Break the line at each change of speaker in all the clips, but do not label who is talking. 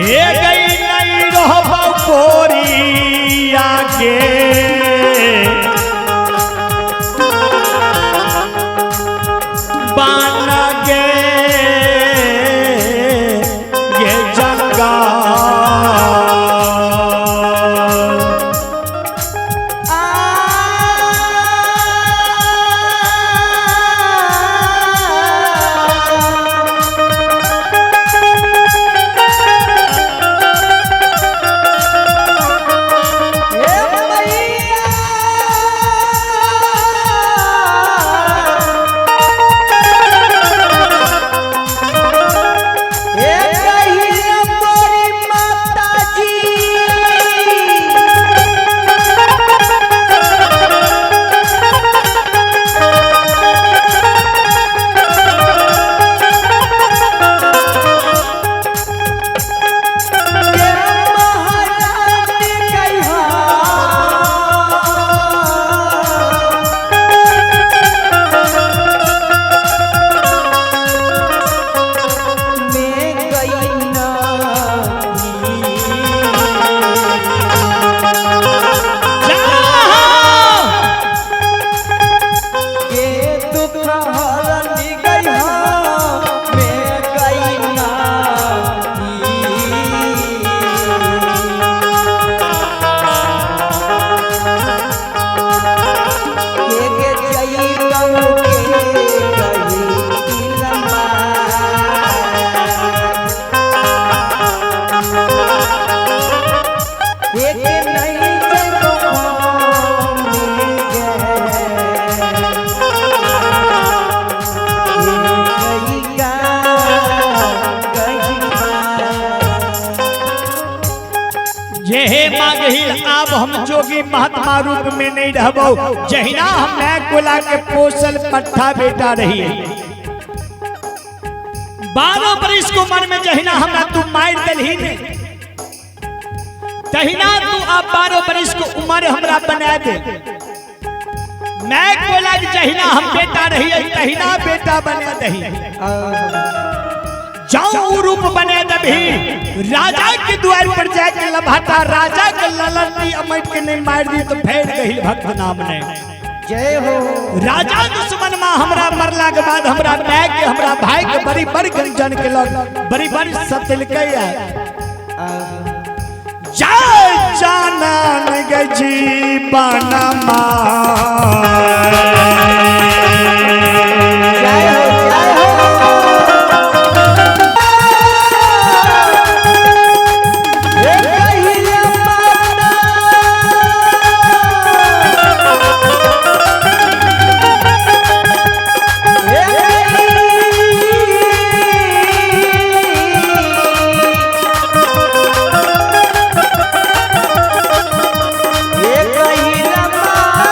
हे गई नहीं रहबौ कोरिया के बान गे ये जंगाल।
हे मैया हे कहिया मोरी माताजी के महारानी कहिया में गई
जाओ!
के दुख हरनी गई में गई के के जई गऊ के कही दिलमा एक नहीं जगो मिल गए गई का गई
जे हे मागहिल आब हम जोगी महात्मा रूप में नहीं रहबो जहिना हम मैं कोला के पोसल पट्ठा बेटा रही 12 बरिस को मन में जहिना हमरा तू मार दलही ने तहिना तू आप 12 बरिस को उम्र हमरा बना दे। मैं कोला के जहिना हम बेटा रही तहिना बेटा बना दही। जाऊं रूप बने दबही राजा के द्वार पर जाके लभाता राजा के ललती अमट के नहीं मार दी तो फेर गहिल भक्त नाम ने।
जय हो
राजा दुश्मन मां हमरा मरला के बाद हमरा माय के हमरा भाई के बड़ी बड़ी गंजन के लग बड़ी बड़ी सतलकै है। जय जानन गे जीवन
जय हो जय हो हे कहिया माता हे हे कहिया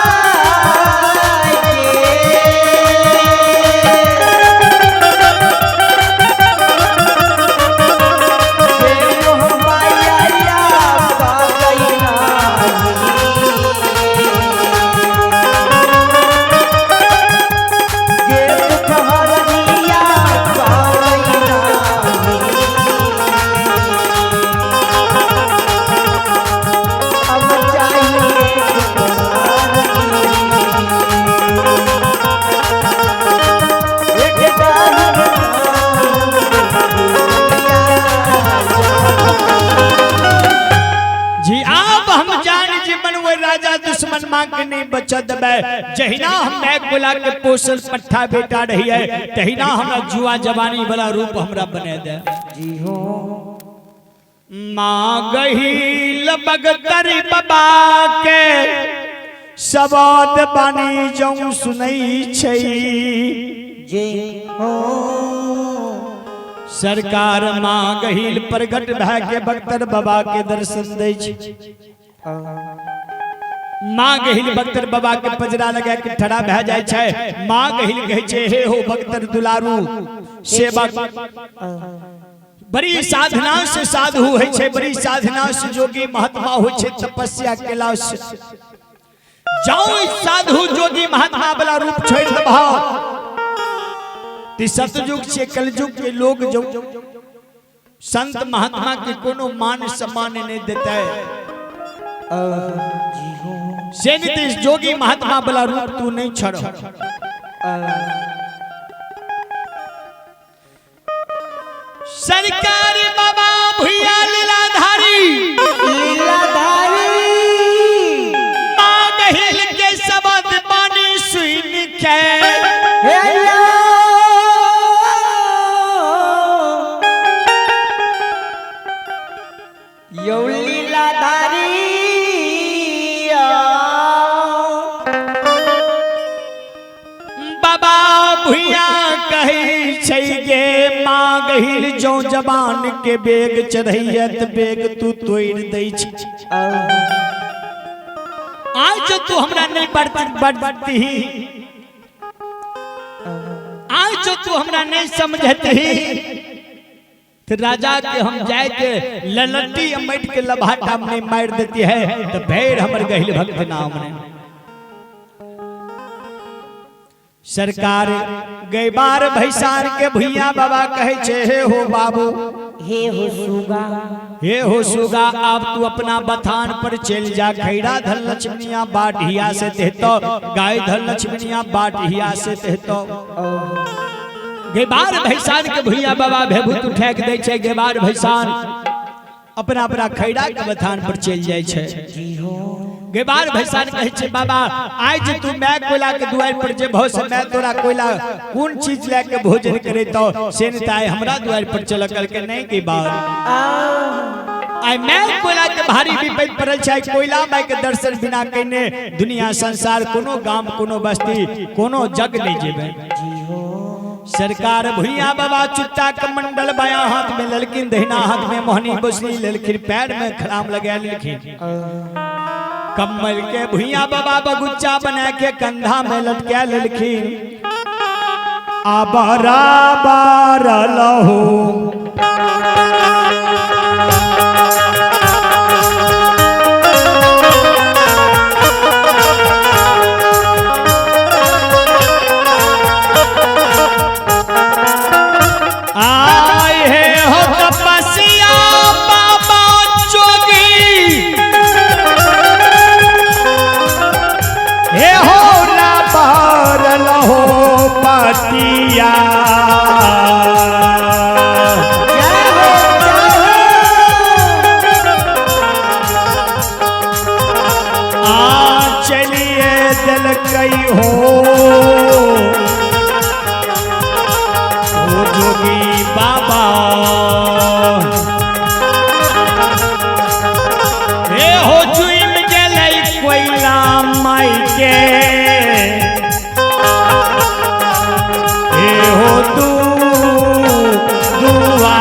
जी आप हम जान जीवन वो राजा दुश्मन मां के नहीं बचत देबै। जहिना हम मैं कोला के पोसल पट्ठा बेटा रही है तहिना हमरा जुआ जवानी वाला रूप हमरा बने दे।
जी हो
माँ गहील बगतर बाबा के सवाद बानी जौं सुनई छै।
जी हो
सरकार माँ गहील प्रगट भए के बख्तर बाबा के दर्शन दै छै। माँ गहिल बख्तर बाबा के पजरा लगा के ठड़ा भए जाइ छै। माँ गहिल कहै छै हे हो बख्तर दुलारू सेवक, बड़ी साधना से साधु होइ छै, बड़ी साधना से जोगी महात्मा होइ छै, तपस्या केला से जाओ साधु जोगी महात्मा वाला रूप छोड़ि देबह ती सतयुग से कलयुग के लोग जो संत महात्मा के कोनो मान सम्मान नहीं देते।
जी हो।
से नीतीश जोगी महात्मा वाला रूप तू नहीं छड़। सरकारी बाबा भैया लीलाधारी
लीलाधारी
माँ गहिल के शब्द बानी सुन के
हे यो। यो लीलाधारी
बाबा भैया कही छै गे माँ गहिल जो जबान के बेग चढ़ैयत बेग तू तोड़ दै छै। आज जो तू हमरा नहीं बढ़ती, आज जो तू हमरा नहीं समझती तो राजा के हम जाए के ललटी अमट के लभाटा में मार देती है तो भैर हमर गहिल भक्त नाम ने। सरकार गैबार भैसार के भैया बाबा कहे छे हे हो बाबू,
हे हो सुगा,
हे हो सुगा, अब तू अपना बथान पर चल जा। खैरा धन लक्ष्मणिया बाढ़िया से देतो, गाय धन लक्ष्मणिया बाढ़िया से देतो। गैबार भैसान के भैया बाबा भेभूत उठा के दै छै। गैबार भैसान अपना अपना खैरा के बथान पर चल जाय छै। गैबार भैसान कहै छै बाबा आज तू मैं कोयला के दुआर पर जे भौ से मैं तोरा कोयला कोन चीज लए के भोजन करे तो से नहीं आए हमरा दुआर पर चल करके नहीं के बार आइ मैं कोयला के भारी विपद पड़ल छै। कोयला माय के दर्शन बिना कने दुनिया संसार कोनो गाम कोनो बस्ती कोनो जग नहीं जेबै। सरकार भुइया बाबा चुट्टा कमंडल बाया हाथ में ललकिन, दहिना हाथ में मोहनी बसनी ललकिन, पैर में खराम लगा ललकिन, कमल के भुइया बाबा बगुच्चा बना के कंधा में लटका ललकिन। आबारा बार लहू आए हे हो तपस्या बाबा जोगी, हे हो ना पार लहो पतिया। आ चलिए दिल कई हो जोगी बाबा, हे हो चुम गेलै कोयला माई के, हे हो तू दुआ।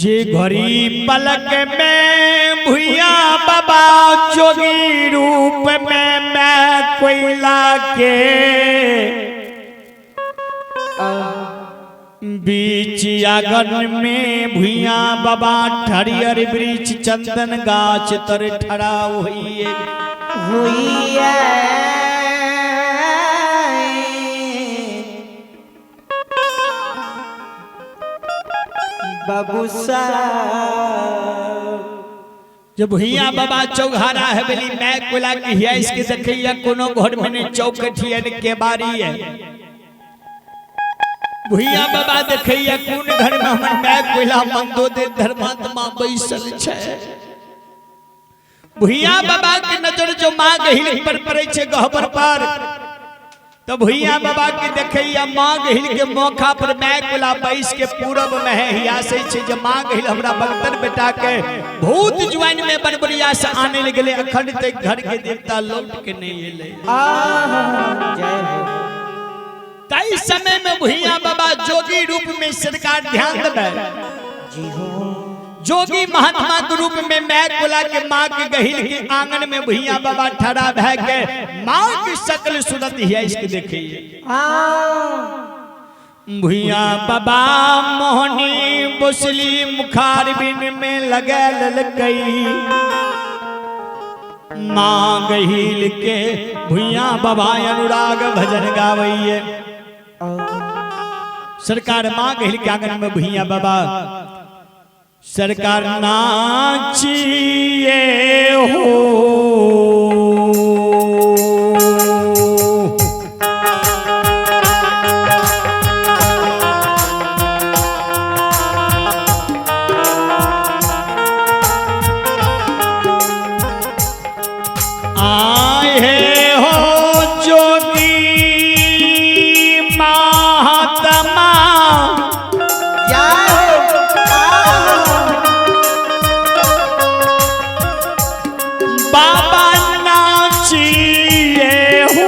जे घड़ी पलक में भुइया बाबा जोगी रूप में मैं कोयला के बीच आंगन में भुइया बाबा ठरियर वृक्ष चंदन गाछ तर ठड़ा होइए
हुइया। बाबू साहब
जब भुइया बाबा चौघारा है बेली मैं कोयला की हिया इसके देखैया कोनो घर में नहीं चौखट है ने केबारी है। भुइया बाबा देखैया कोन घर में हमर मैं कोयला मंदो दे धर्मात्मा बैसल छै। भुइया बाबा के नजर जो माँ गहिल पर पड़े छै गहबर पर, तो भुइया बाबा के देखैया माँ गहिल के मौका पर मैं कोयला बैस के पूरब में है हियासै छै जे माँ गहिल हमरा बख्तर बेटा के भूत जुआन में बनबरिया से आने लग गेलै, अखन तक घर के देवता लौट के नहीं एलै।
आहा, जय हो।
तई समय में भुइया बाबा जोगी रूप में सरकार ध्यान देबै।
जी हो।
जोगी महात्मा के रूप में मैं कोला के माँ के गहिल के आंगन में भुइया बाबा ठड़ा भय के माँ की शकल सूरत हिया इसके देखिए। भुइया बाबा मोहनी बसली मुखार बिन में लगे ललकई माँ गहिल के भुइया बाबा अनुराग भजन गावैये। सरकार माँ गहिल के आंगन में भुइया बाबा सरकार नाचिए हो। आए हो जोगी महात्मा बाबा नाचिए हो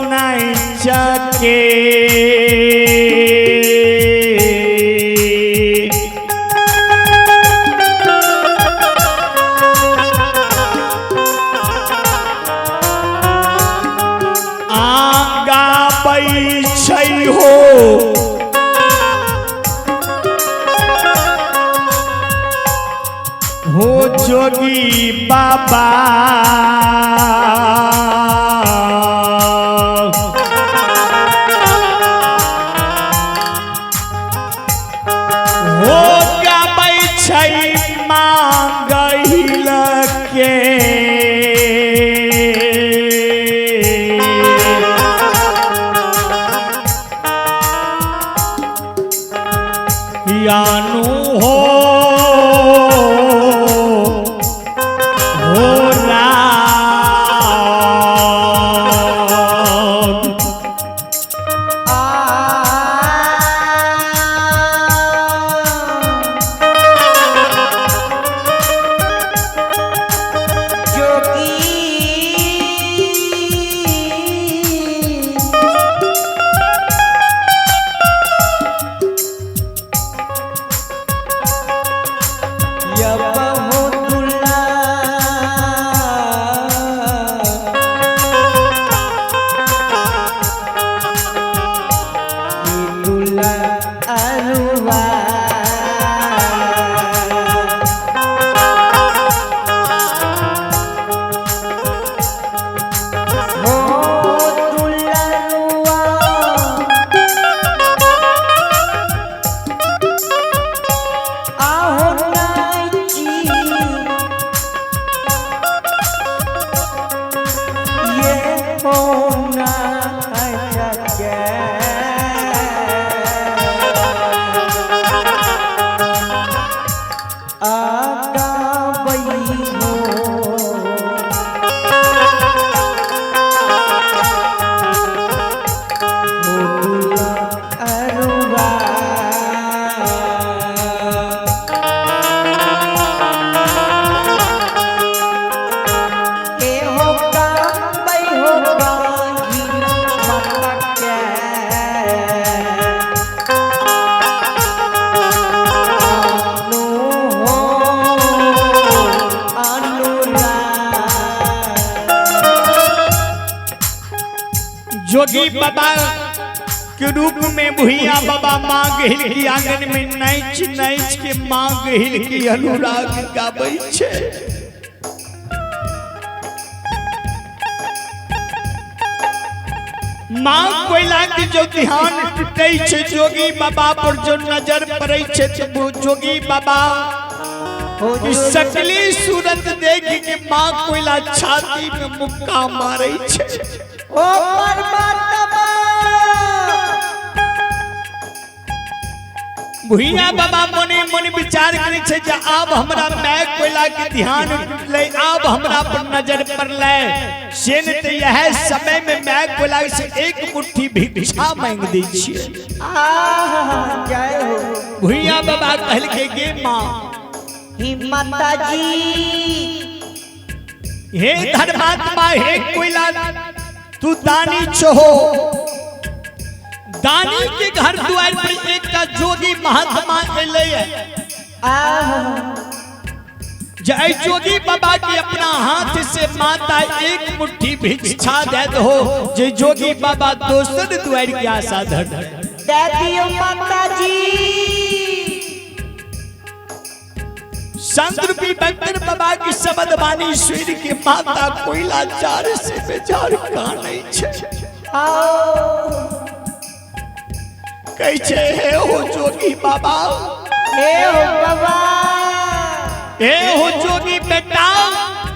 नाचके। आगा बैसै हो हो जोगी बाबा हो गाबै छै मांगैल के। यानु हो हो राम। जोगी बाबा के रूप में भुइया बाबा माँ गहिल की आंगन में नाच नाच के माँ गहिल की अनुराग गाबै छै। माँ कोयला के जो ध्यान टूटे छै जोगी बाबा पर जो नजर पड़े छै तो जोगी बाबा
हो
की सकली सूरत देख के माँ कोयला छाती में मुक्का मारे छै।
ओ परमात्मा।
भुइया बाबा मने मन विचार करे छै जे आब हमरा my कोयला के ध्यान टूटलै, आब हमरा पर नजर पड़लै, से ने तऽ यह समय में my कोयला से एक मुट्ठी भिक्षा मांग दै छियै।
आहा जय हो।
भुइया बाबा कहलकै गे माँ,
ही माता जी,
हे धर्मात्मा, हे कोयला, तू दानी छहो। दानी के घर द्वार पर एकटा जोगी महात्मा एलै।
आहा
जे एहि जोगी बाबा के अपना हाथ से माता एक मुट्ठी भिक्षा दे दो, जे जोगी बाबा दोसर द्वार के आशा धर
दे दियो माता जी।
संत रूपी बंदर बाबा की शब्द वाणी सुन के माता कोयला चार से बेचार कानै छै।
आओ
कहै छै हे हो जोगी बाबा,
हे हो बाबा,
हे हो जोगी बेटा,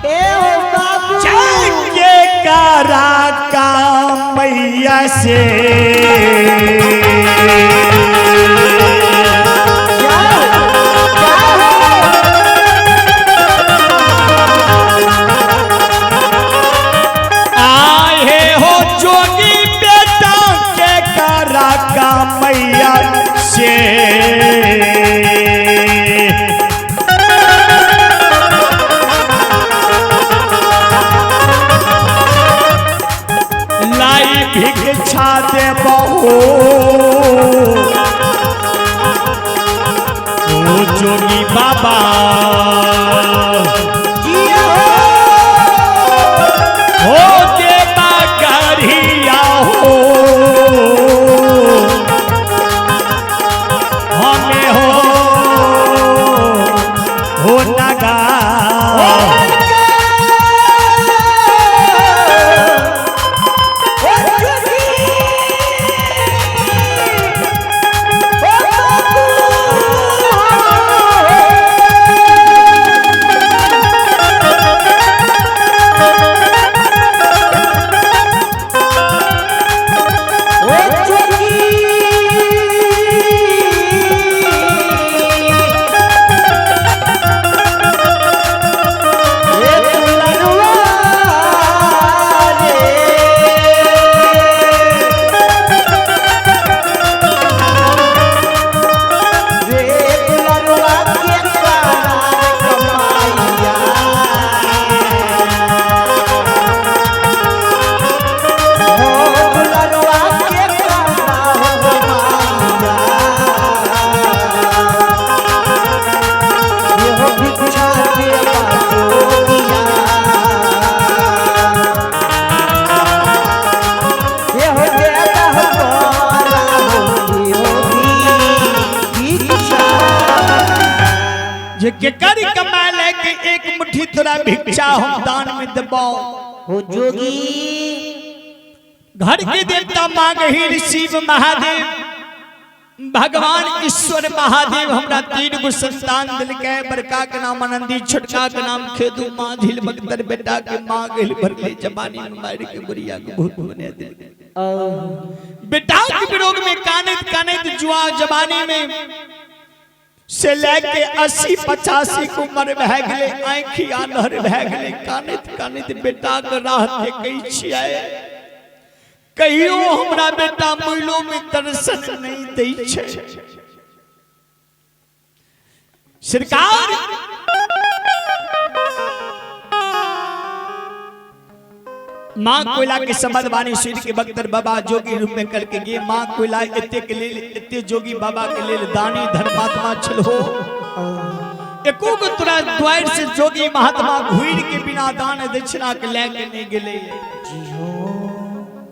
हे हो बाबू,
के करा का मैया से आए हो जोगी बेटा के करा का मैया से। लाई भिक्षा दे बहु ओ जोगी बाबा, हो देवा गरिया हो हमें हो नगा। जे केकर कमाए लेके एक मुट्ठी तोरा भिक्षा हम दान में देबौ।
हो जोगी
घर के देवता माँ गहीर शिव महादेव भगवान ईश्वर महादेव हमरा तीन गो संतान दिलकै, बड़का के नाम आनंदी, छोटका के नाम खेदू, माँ झील बगदर बेटा के माँ गहिल भरले जवानी में मार के बुढ़िया के भूत बना दिलकै। बेटा के विरोध में कानैत कानैत जुआ जवानी में से लेके 80-85 को उम्र भए गेलै, आँखि आन्हर भए गेलै, कानैत कानैत बेटा के राह देखै छियै, कहियो हमरा बेटा मुइलो में दर्शन नहीं दै छै। सरकार माँ कोयला के शब्द वाणी सुन के बख्तर बाबा जोगी रूप में करके गे माँ कोयला एते के लेल एते जोगी बाबा के लेल दानी धर्मात्मा छल हो, एको गो तोरा द्वार से जोगी महात्मा घुर के बिना दान दक्षिणा के ले के नहीं गेले।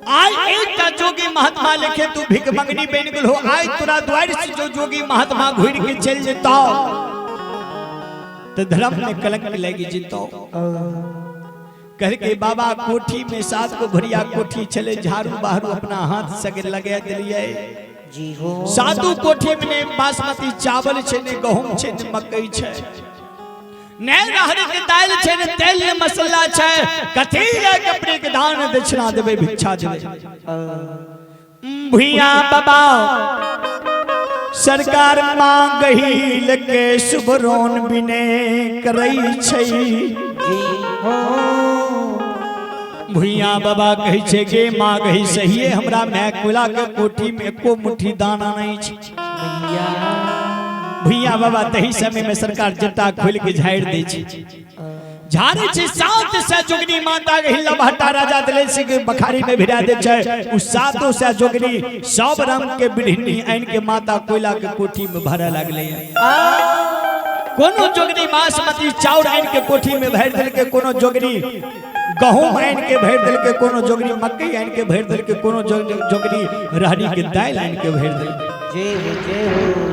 आइ एकटा जोगी महात्मा लेखे तू भिख मंगनी बनि गेल हो। आइ तोरा द्वार से जो जोगी महात्मा घुरि के चलि जेतौ तो धर्म में कलंक लागि जेतौ। कह के बाबा कोठी में 7 गो भरिया कोठी छले, झाड़ू बहारू अपना हाथ से लगा दिलिए
जी हो।
सातु कोठी में ने बासमती चावल छे, ने गहूम छे, ने मकई छे, ने राहरि के दाल छे, ने तेल ने मसाला छे। कथी ले कपड़े के दान दक्षिणा देबे, भिक्षा देबे। भुइया बाबा सरकार मांगही लके शुभरोन बिने करई छै
जी हो।
भुइया बाबा कहै छै गे मांगही सहिए हमरा my कोयला के कोठी में एको मुट्ठी दाना नहीं छै। भुइया बाबा तही समय में सरकार जटा खोल के झाड़ि दै छै, झाड़े छै 700 जोगनी माता के हिल्ला भट्टा राजा दिले से के बखारी में भिरा दे छै। उ 700 जोगनी सब रंग के बिढ़नी आनि के माता कोयला के कोठी में भरे लागले। कोनो जोगनी बासमती चाउर आनि के कोठी में भरि देलकै, कोनो जोगनी गहूम आनि के भरि देलकै, कोनो जोगनी मकई आनि के भरि देलकै, कोनो जोगनी रहरी के दालि आनि के भरि देलकै।
जय हो जय हो।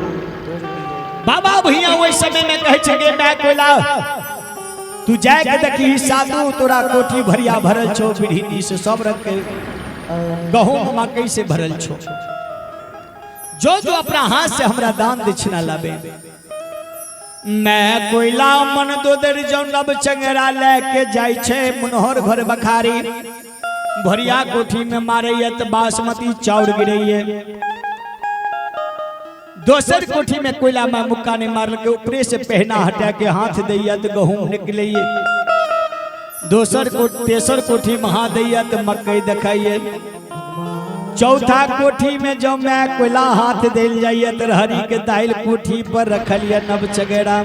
बाबा भुइया ओहि समय में कहै छै गे my कोयला तू जाय के देखी साधु तोरा कोठी भरिया भरल छौ, बिढ़नी से सब रंग के गहूम मकई से भरल छौ। जो जो अपना हाथ से हमरा दान दक्षिणा लाबे। मैं कोयला मन दोदर जो नब चंगरा लेके जाय छै मनोहर घर बखारी भरिया कोठी में मारैया त बासमती चाउर गिरैये। दोसर कोठी में कोयला में मुक्का नहीं मारल के ऊपरे से पहना हटा के हाथ दैया तो गहूम निकलैये। दोसर को तेसर कोठी में हाथ दैया तो मकई देखाइए। चौथा कोठी में जो मैं कोयला हाथ दिल जाइए तो हरी के दाइल कोठी पर रखलिए नव चगेरा।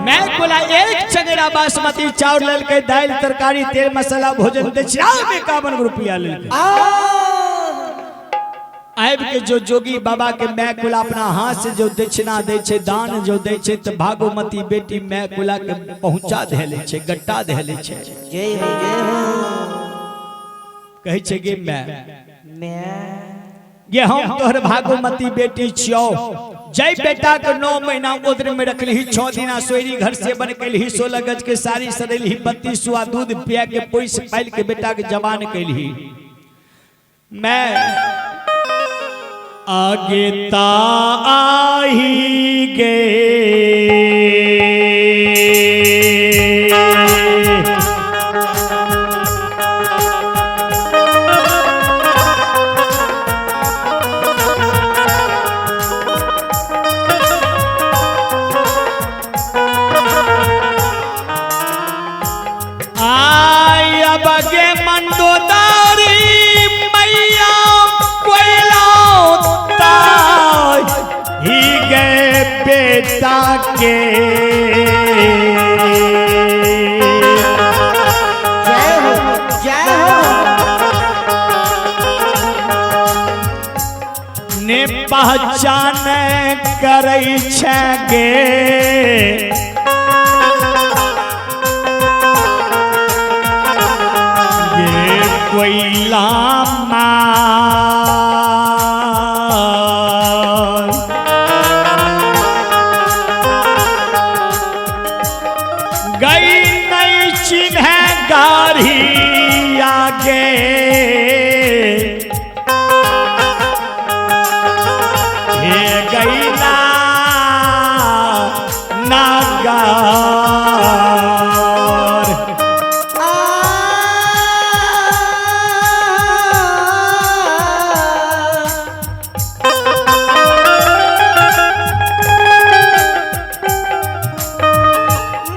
मैं कोयला एक चगेरा बासमती चाउर लेलकै, दाइल तरकारी तेल मसाला भोजन दक्षिणा में 51 रुपया लेलकै। आबि के जो जोगी बाबा के मैं कोयला अपना हाथ से जो दक्षिणा दै छै, दान जो दै छै, तो भागोमती बेटी मैं कोयला के पहुंचा देले छै, गट्टा देले छै।
जय हो जय हो।
कहै छै गे मैं गे हम तोहर भागोमती बेटी छियौ। जय बेटा के 9 महीना उदर में रखलही, 6 दिना सोयरी घर से बन कैलही, 16 गज के साड़ी सरेलही, 32 सुआ दूध पिया के पोस पालि के बेटा के जवान कैलही। मैं आगे ता आही गे आई अब गे मंदोदरी मैया कोयला ही गए बेटा के।
जय हो जय हो।
ने पहचान करै छै गे ये कोयला माँ गई नहीं चिन्ह गारी आगे हे गई ना नागार।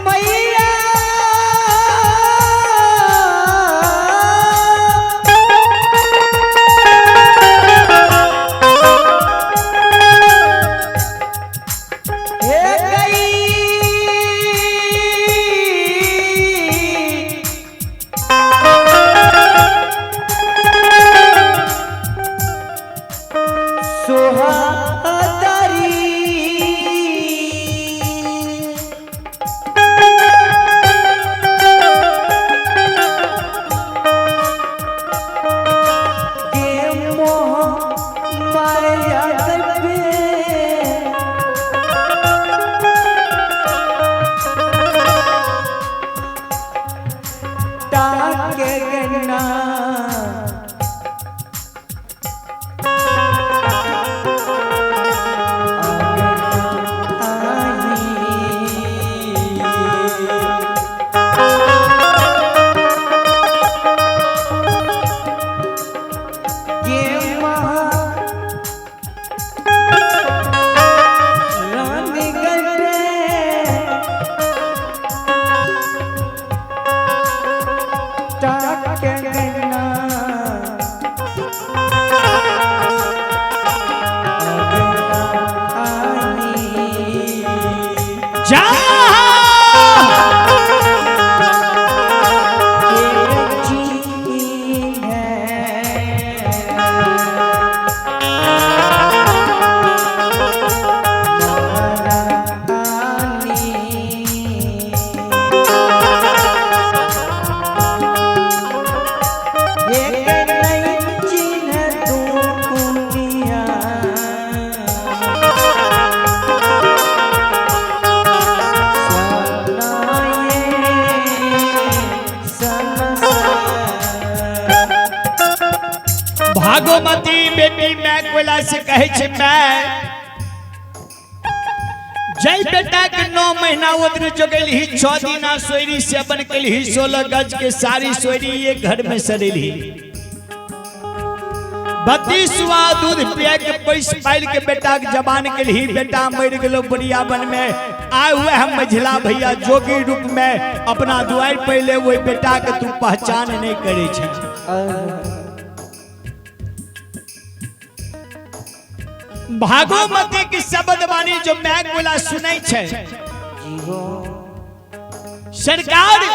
मैया हे गई सोहादरी
मैं कोयला से कहे छे मैं जय बेटा के 9 महीना उधर जोगल ही 6 दिना सोयरी से अपन कल ही 16 गज के सारी सोयरी ये घर में सरेली 32वां दूध पिया के पैस पाइल के बेटा के जबान के ही बेटा मर गेलो बरियाबन में आए हुए हम मझिला भैया जोगी रूप में अपना दुआर पहले वही बेटा के तू पहचान नहीं करे छे। भागोमती के शब्द वाणी जो मैं बोला सुनै छे सरकार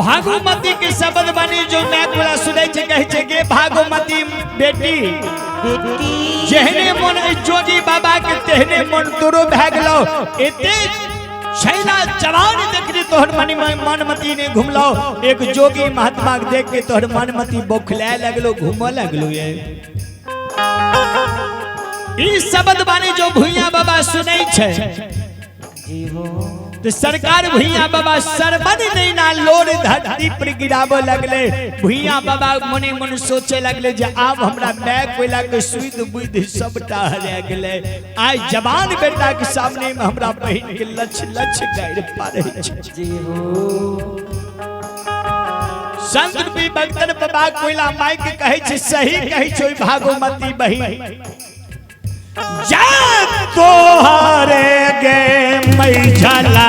भागोमती के शब्द बनी जो मैं बोला सुनै छे कहै छे गे भागोमती बेटी
बेटी
जेहने मन जोगी बाबा के तेहने मन तोरो भए गेलो एते छैला जवान देखली तोहर मन मनमती ने घुमलो एक जोगी महात्मा के देख के तोहर मनमती बौखलाए लगलो घूमऽ लगलो ये ई शब्द बानी जो भुइया बाबा सुनै छे तो सरकार भुइया बाबा सरबन नैना लोर धरती पर गिराबे लगले। भुइया बाबा मने मन सोचे लगले जे आब हमरा my कोयला के सुध बुद्धि सबटा हरा गेले आइ जवान बेटा के सामने में हमरा बहिन के लछ लछ गारि पारे छै। संत रूपी भक्तन बाबा कोयला माई के कहै छै सही कहै छै भागोमती बहिन जा तोहरे गे मैझला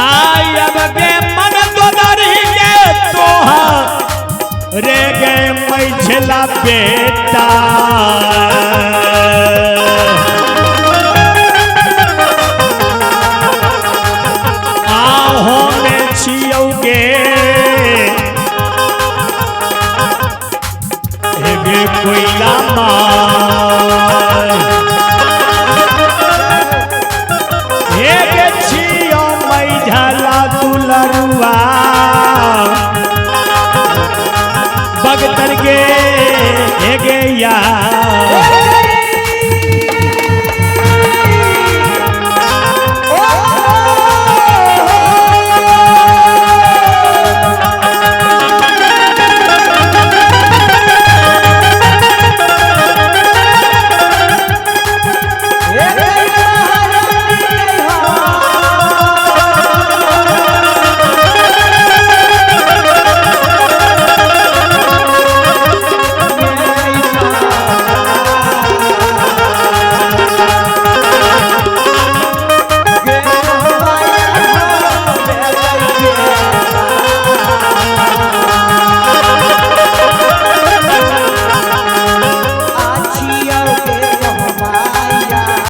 आई अब गे मन दोदरी गे तोहरे गे मैझला बेटा।